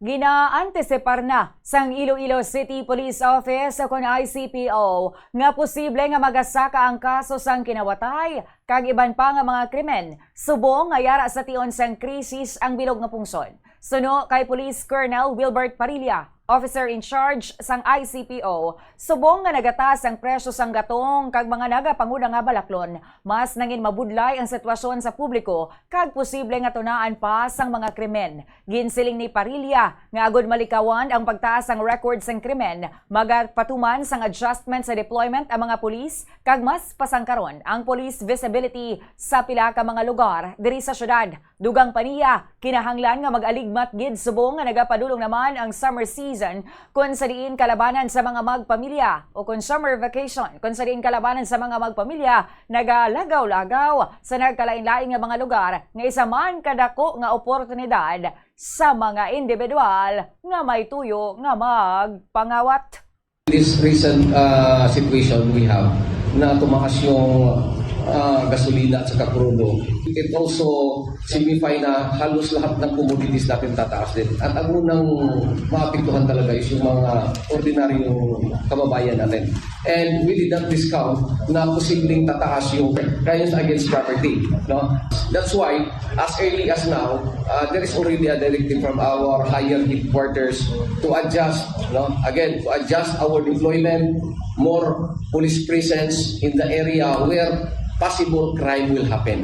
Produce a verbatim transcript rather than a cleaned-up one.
Ginaantisipar na sang Iloilo City Police Office o kon I C P O nga posible nga magasaka ang kaso sang kinawatay kag iban pa nga mga krimen, subong nga yara sa tion sang krisis ang bilog nga pungsod. Suno kay Police Colonel Wilbert Parilla, officer in charge sang I C P O, subong nga nagataas ang presyo sang gatong kag mga nagapanguna nga balaklon, mas nangin mabudlay ang sitwasyon sa publiko kag posible nga tunaan pa sang mga krimen. Ginsiling ni Parilla nga agud malikawan ang pagtaas sang record sang krimen, magapatuman sang adjustment sa deployment ang mga pulis kag mas pasangkaron ang police visibility sa pila ka mga lugar diri sa syudad. Dugang pa niya, kinahanglan nga mag-aligmat gid subong nga nagapadulong naman ang summer season, kon sa diin kalabanan sa mga magpamilya o kon summer vacation, kon sa diin kalabanan sa mga magpamilya nagalagaw-lagaw sa nagkalain-lain nga mga lugar nga isa man kadako nga oportunidad sa mga individual nga may tuyo nga magpangawat. This recent uh, situation we have na tumaas yung uh, gasolina at saka krudo, it also signify na halos lahat ng commodities natin tataas din. At ang unang maapektuhan talaga is yung mga ordinaryong kababayan natin. And we did not discount na posibleng tataas yung crimes against property. No? That's why, as early as now, uh, there is already a directive from our higher headquarters to adjust, no? Again, to adjust our deployment, more police presence in the area where possible crime will happen.